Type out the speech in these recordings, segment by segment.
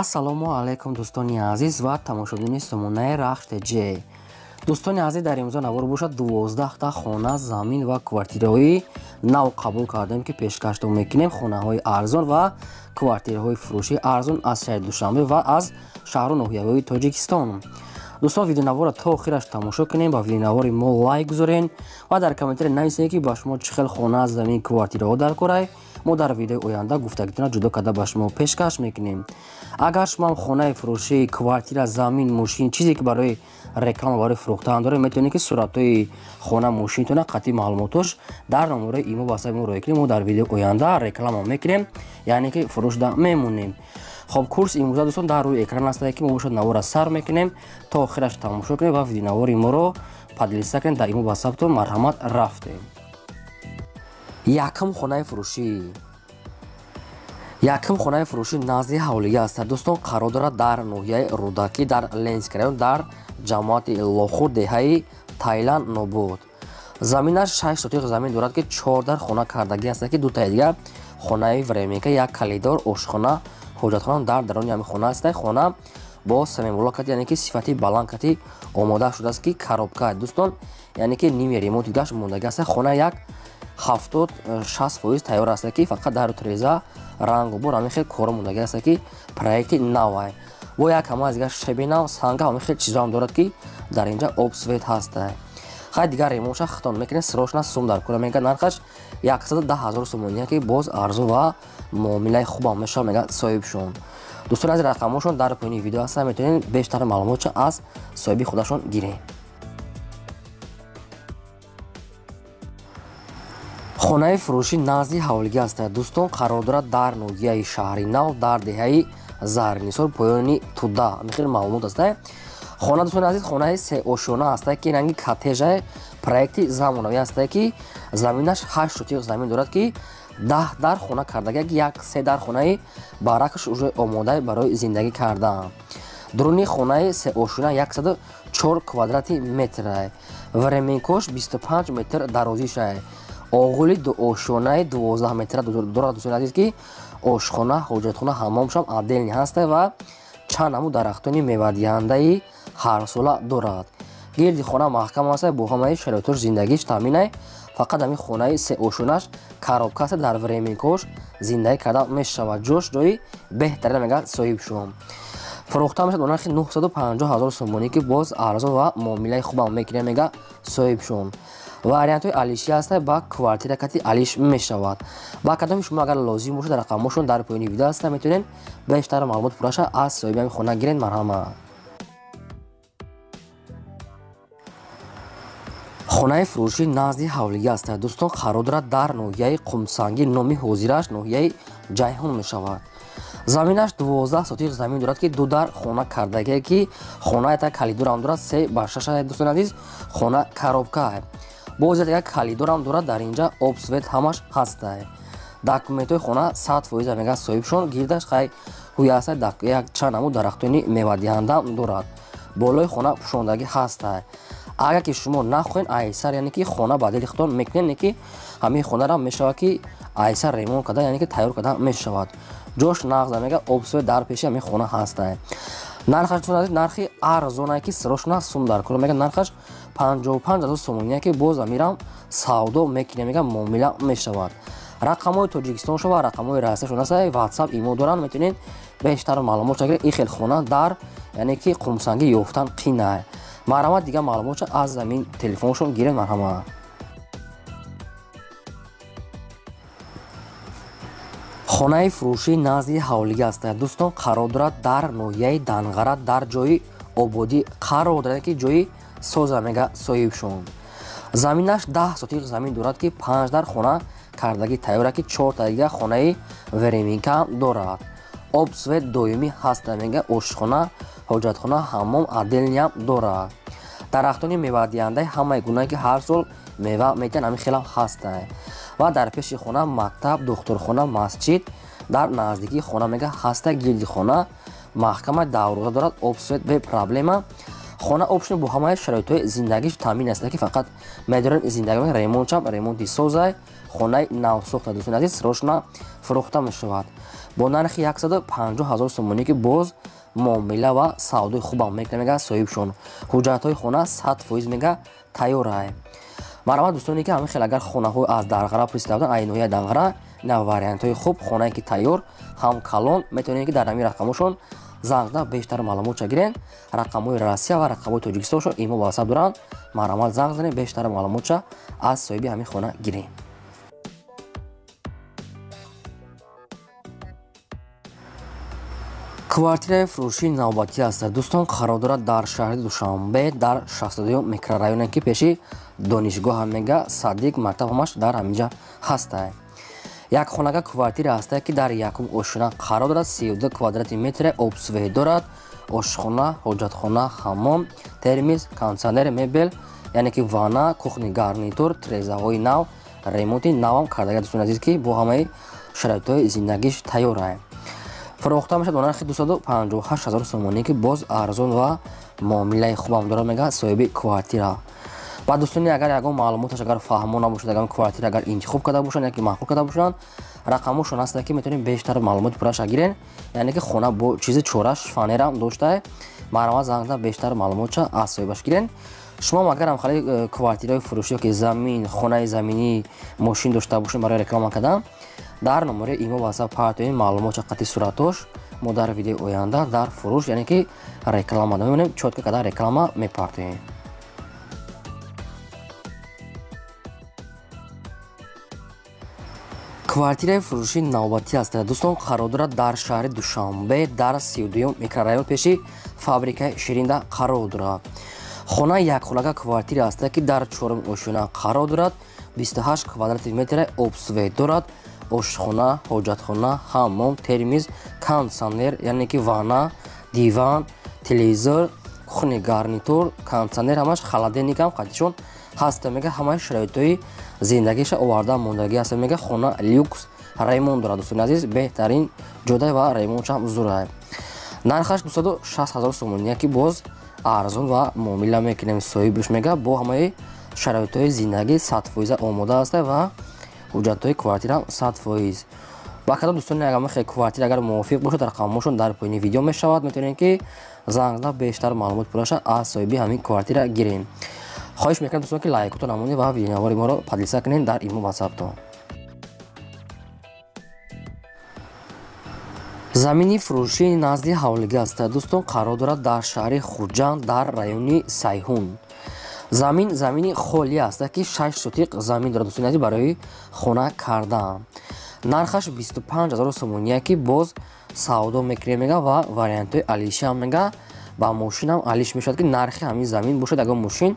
Ассалому алайкум дӯстони азиз ва тамошобинони сомонаи Рахш ТЖ. Дӯстони азиз, дар имрӯза навор бошад 12 та хона, замин ва квартираҳои нав қабул кардем, ки пешкаштон мекунем. Хонаҳои арзон ва квартираҳои фурӯшии арзон аз шаҳри Душанбе ва аз шаҳру ноҳияҳои Тоҷикистон. Дӯстон, видеонаворро то охираш тамошо кунем, ба видеонавори мо лайк гузорен ва дар комментария нависед, ки ба шумо чӣ хел хона, замин, квартираҳо дар корай. Мо дар видеои оянда гуфтагитона ҷудо карда ба шумо пешкаш мекунем. Агар шумо ҳам хонаи фурӯшӣ, квартира, замин, мошин, чизе ки барои реклама, барои фурӯхтан доред, метавонед ки суратҳои хона, мошинтона қатъи маълумотош дар номерои имо ватсапи мо роя кунем. Мо дар видеои оянда реклама мекунем, яъне ки фурӯшда мемонем. Хоб, курс имрӯза, дӯстон, дар рӯи экран аст, ки мо бошад навора сар мекунем, то охираш тамошо кунем ва видеонавори моро поделиться кунем дар имо ватсаптон. Марҳамат, рафтем. Якум хонаи фурӯшӣ. Якум хонаи фурӯшӣ назди ҳавлига аст, дӯстон, қарор дорад дар ноҳияи Рӯдакӣ, дар Ленинский район, дар ҷамоати Лохур, деҳаи Тайланд Нобуд. Заминаш 6 сотиқ замин дорад, ки 4 дар хона кардагӣ аст, ки дутаи дигар хонаи временка, як калидор, ошхона, ҳоҷатхона дар даруни ҳамин хона аст. Хона бо семенблок, яъне ки сифати баланд кати омода шудааст, ки коробка, дӯстон, яъне ки ними ремонти гашт мондагӣ аст. Хона як 70-60% тайёр аст, ки фақат дару тиреза, рангу бор, ҳамин хел коро мондагӣ аст, ки проекти навай. Бо як ҳама аз дигар шеби нав, санга, ҳамин хел чизоам дорад, ки дар инҷа об, свет ҳаст. Хай, дигар ремонтша хитон мекунед, срочно сум дар кора. Мега, нархаш 110 ҳазор сомонӣ, ки боз арзон ва муомилаи хубам мешавад, мега соҳибшон. Дӯстони азиз, рақамҳошон дар поёни видео ҳастанд, метавонед бештар маълумотша аз соҳиби худашон гиред. Хонаи фурӯшӣ назди ҳавлига аст, дӯстон, қарор дорад дар ноҳияи Шаҳри Нав, дар деҳаи Заринисор, поёни Туда. Ҳамин маълумот аст. Хона, дӯстони азиз, хонаи сеошёна аст, ки ранги коттежа, проекти замонавӣ аст, ки заминаш 8 сотиқ замин дорад, ки 10 дар хона кардага, як се дар хонаи баракаш уже омода барои зиндагӣ кардан. Дуруни хонаи сеошёна 104 квадрати метр, временкош 25 метр дарозиша, оғули дуошёнаи 12 метра дорад, дӯстони азиз, ки ошхона, ҳоҷатхона, ҳаммомшам отдельный ҳаста ва чанд намуд дарахтони мевадиҳандаи ҳарсола дорад. Гирди хона маҳкам аст, бо ҳамаи шароитош зиндагиш таъминай. Фақат ҳамин хонаи сеошёнаш коробка аст, дар временкош зиндагӣ карда мешавад. Ҷош ҷои беҳтарин, мега соҳибшон. Фурӯхта мешавад бо нархи 950 ҳазор сомонӣ, ки боз арзон ва муомилаи хубам мекунем, мега соҳибшон. Вариантҳои алишӣ ҳаста, ба квартира кати алиш мешавад. Ба кадоми шумо агар лозим бошад, рақамҳошон дар поёни видео ҳаста, метавонед бештар маълумот пурраша аз соҳиби ҳамин хона гиред. Марҳамат. Хонаи фурӯшӣ назди ҳавлига аст, дӯстон, қарор дорад дар ноҳияи Қумсангӣ, номи ҳозираш ноҳияи Ҷайҳун мешавад. Заминаш 12 сотиқ замин дорад, ки ду дар хона кардагие, ки хона як калидорам дорад, се ба шаш, дӯстони азиз, хона коробка. Боз як калидорам дорад, дар инҷа об, свет ҳамаш ҳаста. Документҳои хона 100%, мега соҳибшон. Гирдаш хай ҳуя аст, як чанд намуд дарахтони мевадиҳанда дорад. Болои хона пӯшондагӣ ҳаста. Агар ки шумо нахоҳед айсар, яъне ки хона ба дили худтон мекунед, не ки ҳамин хонаро мешавад, ки айсар ремонт карда, яъне ки тайёр карда мешавад. Ҷош нағза, мега, об, свет дар пеши ҳамин хона ҳаста. Нархаш, нархи арзонае, ки срочно сум дар кор, мега, нархаш 55 ҳазор сомоние, ки боз амирам савдо мекунем, мега, муомила мешавад. Рақамҳои Тоҷикистоншо ва рақамҳои Россияшон аст, ватсап, имо доранд, метавонед бештар маълумот гиред. Ин хел хона дар, яъне ки Қумсангӣ ёфтан қинай. Марҳамат, дигар маълумотшо аз замин телефоншон гиред. Марҳамат. Хонаи фурӯшӣ назди ҳавлига аст, дӯстон, қарор дорад дар ноҳияи Данғара, дар ҷои Ободӣ қарор дорад, ки ҷои соза, мега соҳибшон. Заминаш 10 сотиқ замин дорад, ки 5 дар хона кардагӣ тайёра, ки чорта дигар хонаи временка дорад. Об, свет доимӣ ҳаста, мега, ошхона, ҳоҷатхона, ҳаммом отдельныям дорад. Дарахтони мевадиҳандаи ҳамаи гунае, ки ҳар сол мева метиҳанд, ҳамин хелам ҳаста. Ва дар пеши хона мактаб, духтурхона, масҷид дар наздикии хона, мега, ҳаста. Гирди хона маҳкама давроза дорад, об, свет бе проблема. Хона обшин бо ҳамаи шароитҳои зиндагиш таъмин аст, ки фақат медоред зиндагӣ, ремонтшам ремонти созай, Хонаи навсохта дӯстони азиз срочно фурӯхта мешавад бо нархи 150 000 сомонӣ, ки боз муомила ва савдои хубам мекунад мега соҳибшон. Ҳуҷҷатҳои хона 100% мега тайёрай. Марҳамат дӯстоне ки ҳамин хел агар хонаҳо аз Дарғара пурсида буданд, ай ноҳияи Данғара, ина вариантҳои хуб, хонае ки тайёр ҳам калон, метавонед ки дар ҳамин рақамошон занг зада бештар маълумотша гирен. Рақамҳои Россия ва рақамҳои Тоҷикистоншон имо ватсап доранд. Марҳамат занг занед, бештар маълумотша аз соҳиби ҳамин хона гирен. Квартираи фурӯшии навбатӣ аст дӯстон, қарор дорад дар шаҳри Душанбе дар 62 микрорайоне ки пеши донишгоҳ мега садик мактаб ҳамаш дар ҳаминҷа ҳастае. Як хонага квартира ҳастае ки дар якум ошхона қарор дорад, 32 квадрати метре обсвет дорад, ошхона, ҳоҷатхона, ҳаммом, термис, кондитсионер, мебел, яъне ки ванна, кухни гарнитур, трезаҳои нав, ремонти навам кардага дӯстони азиз, ки бо ҳамаи шароитҳои зиндагиш тайёрае. Фурӯхта мешавад бо нархи 258 000 сомонӣ, ки боз арзон ва муомилаи хубам дорад мега соҳиби квартира. Ба дӯстони агар ягон маълумоташ агар фаҳмо набошад, ягон квартира агар интихоб карда бошанд яки маъқул карда бошанд, рақамошон ҳаста ки метавонем бештар маълумоти пурраша гирен. Яъне ки хона бо чизи чораш фанерам доштае. Марҳамат занг зада бештар маълумотша аз соҳибаш гирен. Шумо агар ҳам хали квартираҳои фурӯшӣ ёки замин, хонаи заминӣ, мошин дошта бошед барои реклама кардан, дар номери имо ватсап партоем маълумотша қатъи суратош. Мо дар видеои оянда дар фурӯш, яъне ки реклама мемонем, чётко када реклама мепартоем. Квартираи фурӯшии навбатӣ аст дӯстон, қарор дорад дар шаҳри Душанбе дар 32 микрорайон пеши фабрикаи Ширинда қарор дорад. Хона якхонага квартира аст ки дар чорум ошёна қарор дорад, 28 квадрати метре обсвет дорад, ошхона, ҳоҷатхона, ҳаммом, термиз, кондитсионер, яъне ки ванна, диван, телевизор, кухни гарнитур, кондитсионер ҳамаш, холодильникам қатишон ҳаст мега. Ҳамаи шароитҳои зиндагиша оварда мондагӣ аст мега. Хона люкс ремонт дорад дӯстони азиз, беҳтарин ҷода ва ремонтшам зурай. Нархаш 260 000 сомонӣ, ки боз арзон ва муомила мекунем соҳибш мега. Бо ҳамаи шароитҳои зиндагӣ 100% омода аст ва ҳуҷҷатҳои квартира 100%. Ба кадом дӯстони агар мехоҳед квартира агар мувофиқ бошад, рақамҳошон дар поёни видео мешавад, метавонед ки занг зада бештар маълумот пурраша аз соҳиби ҳамин квартира гирем. Хоҳиш мекунам дӯстон ки лайкотон намонед ва видеонавори моро поделиться кунед дар имо ватсаптон. Замини фурӯшии назди ҳавлигӣ аст дӯстон, қарор дорад дар шаҳри Хуҷанд дар райони Сайҳун. Замин замини холӣ аст ки 6 сотиқ замин дорад дӯстони азиз барои хона кардан. Нархаш 25 000 сомонӣ, ки боз савдо мекунем мега ва вариантҳои алишиам мега. Ба мошинам алиш мешавад ки нархи ҳамин замин бошад, ягон мошин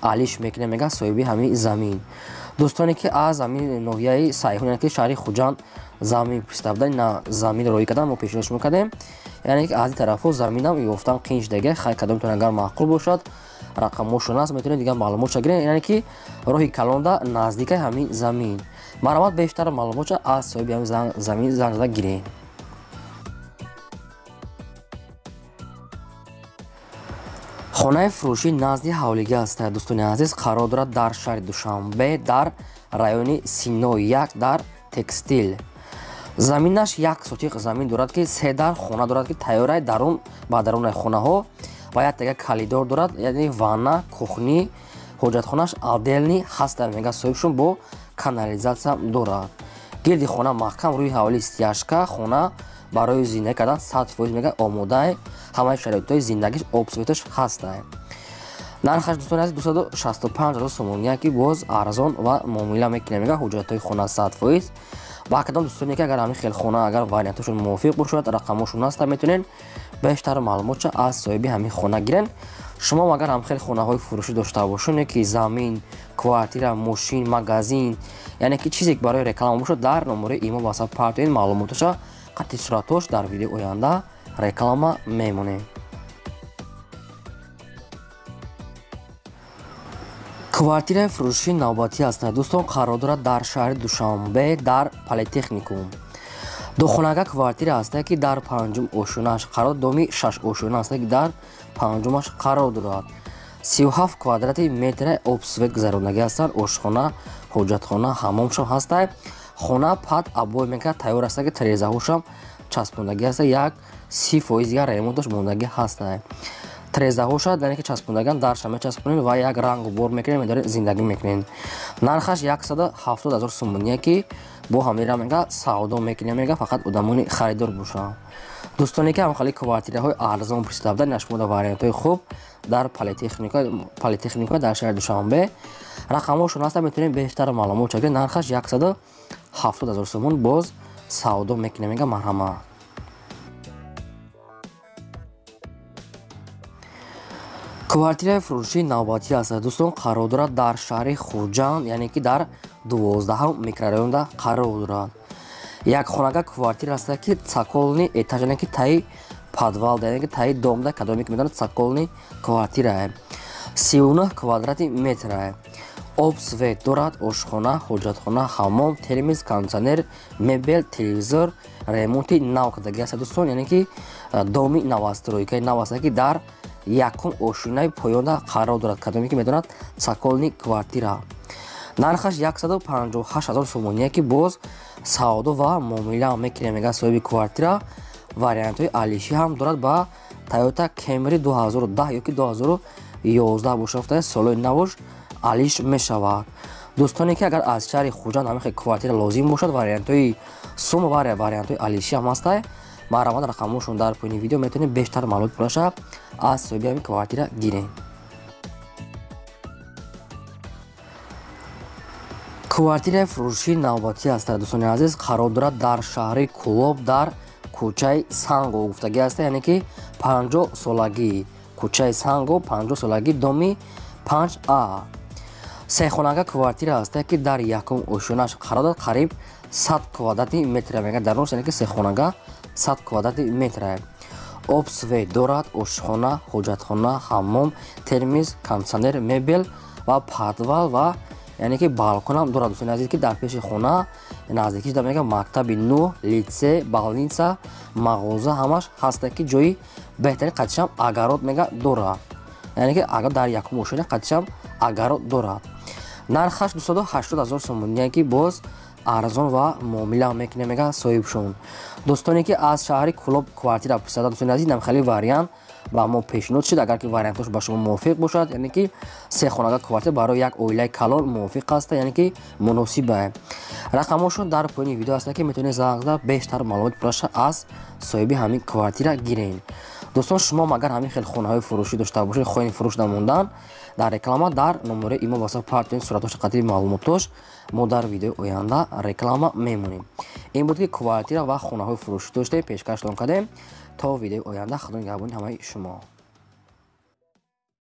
алиш мекунем мега соҳиби ҳамин замин. Дӯстоне ки аз ҳамин ноҳияи Сайҳун, яъне ки шаҳри Хуҷанд замин пурсида буданд, ина замин роӣ кардан мо пешниҳод шумо кардем. Яъне ки аз ин тарафҳо заминам ёфтан қиин шудага. Хай кадомтон агар маъқул бошад, рақамҳошон аст, метавонед дигар маълумотша гиред. Яъне ки роҳи калонда наздикаи ҳамин замин. Марҳамат бештар маълумотша аз соҳиби ҳамин замин занг зада гиред. Хонаи фурӯшӣ назди ҳавлигӣ аст дӯстони азиз, қарор дорад дар шаҳри Душанбе дар райони Сино 1 дар Текстил. Заминаш 1 сотиқ замин дорад ки 3 дар хона дорад ки тайёрай дарун ба дарунаи хонаҳо ва як тега калидор дорад, яъне ванна, кухни, ҳоҷатхонаш отдельный ҳаст мега соҳибшон, бо канализатсия дорад. Гирди хона маҳкам, рӯи ҳавлӣ стяжка, хона барои зиндагӣ кардан 100% мега омодаи, ҳамаи шароитҳои зиндагиш обсветаш ҳастае. Нархаш дӯстони азиз 265 000 сомонӣ, ки боз арзон ва муомила мекунем мега. Ҳуҷҷатҳои хона 100%. Ба кадом дӯстоне ки агар ҳамин хел хона агар вариантҳошон мувофиқ бошад, рақамҳошон ҳаста, метавонед бештар маълумотша аз соҳиби ҳамин хона гирен. Шумо агар ҳам хел хонаҳои фурӯшӣ дошта бошед, ки замин, квартира, мошин, магазин, яъне ки чизе ки барои реклама бошад, дар номери имо ватсап партоед маълумоташа қатъи суратош, дар видеои оянда реклама мемонем. Квартираи фурӯшии навбатӣ аст дӯстон, қарор дорад дар шаҳри Душанбе дар Политехникум. Духонага квартира аст ки дар панҷум ошёнааш қарор, доми 6 ошёна аст ки дар панҷумаш қарор дорад. 37 квадрати метра об свет гузарондагӣ ҳастанд. Ошхона, ҳоҷатхона, ҳаммомшам ҳастай. Хона пад обой мека тайёр аста ки трезаҳошам часпондагӣ ҳаста. Як 30% дигар ремонташ мондагӣ ҳастай. Трезаҳоша яъне ки часпондаган дарша мечаспонед ва як рангу бор мекунед, медоред зиндагӣ мекунед. Нархаш 170 000 сомоние ки бо ҳамира мега савдо мекунем, мега фақат одамони харидор бошанд. Дӯстоне ки ҳамхали квартираҳои арзон пурсида буданд, нашмода вариантҳои хуб дар политехника дар шаҳри Душанбе рақамҳошон ҳаста, метавонед бештар маълумот чакед. Нархаш 170 000 сомон, боз савдо мекунем, мега марҳамат. Квартираи фурӯшии навбатӣ аст дӯстон, қарор дорад дар шаҳри Хуҷанд, яъне ки дар 12 микрорайонда қарор дорад. Як хонага квартира аст ки цокольный этаж, яъне ки таи подвал, яъне ки таи домда, кадоме ки медонад цокольный квартира 39 квадрати метра. Об свет дорад, ошхона, ҳоҷатхона, ҳаммом, термис, кондитсионер, мебел, телевизор, ремонти нав кардагӣ аст дӯстон, яъне ки доми новостройкаи нав аст ки дар якум ошинаи поёнда қарор дорад, кадоме ки медонад цокольный квартира. Нархаш 158 000 сомоние ки боз савдо ва муомила мекунем, мега соҳиби квартира. Вариантҳои алишӣ ҳам дорад ба Toyota Camry 2010 ёки 2011 бошад, солҳои навош алиш мешавад. Дӯстоне ки агар аз шаҳри Хуҷанд ҳамин квартира лозим бошад, вариантҳои сум ва вариантҳои алишӣ ҳам ҳастай. Марҳамат, рақамҳошон дар поёни видео, метавонед бештар маълумот пурраша аз соҳиби ҳамин квартира гиред. Квартираи фурӯшии навбатӣ аст дӯстони азиз, қарор дорад дар шаҳри Кӯлоб дар кӯчаи Санго гуфтагӣ аст, яъне ки 50 солагӣ, кӯчаи Санго 50 солагӣ, доми 5А. Сехонага квартира аст ки дар якум ошёнаш қарор дорад, қариб 100 квадрати метра мега дарунаш, яъне ки сехонага 100 квадрати метра. Об свет дорад, ошхона, ҳоҷатхона, ҳаммом, термис, кондитсионер, мебел ва подвал ва яъне ки балкон ҳам дорад дӯстони азиз, ки дар пеши хона наздикиш да мега мактаби 9, литсей, больница, мағоза ҳамаш ҳаста ки ҷои беҳтарин қатишам агарот мега дорад, яъне ки агар дар якум ошёна қатишам агарот дорад. Нархаш 280 000 сомоние ки боз арзон ва муомила мекунем, мега соҳибшон. Дӯстоне ки аз шаҳри Кӯлоб квартира пурсида, дӯстони азиз, намхели вариант ба мо пешниҳод шуд. Агар ки вариантҳош ба шумо мувофиқ бошад, яъне ки сехонага квартира барои як оилаи калон мувофиқ аст, яъне ки муносиб. Рақамҳошон дар поёни видео аст ки метавонед занг зада бештар маълумот пурраша аз соҳиби ҳамин квартира гиред. Дӯстон, шумо агар ҳамин хел хонаҳои фурӯшӣ дошта бошед, хоҳед фурӯш намондан, дар реклама дар номераи имо васф партоед суратҳош қатъи маълумотош, мо дар видеои оянда реклама мемонем. Ин буд ки квартира ва хонаҳои фурӯшӣ доштем, пешкаштон кардем. То видеои оянда, худо нигаҳбони ҳамаи шумо.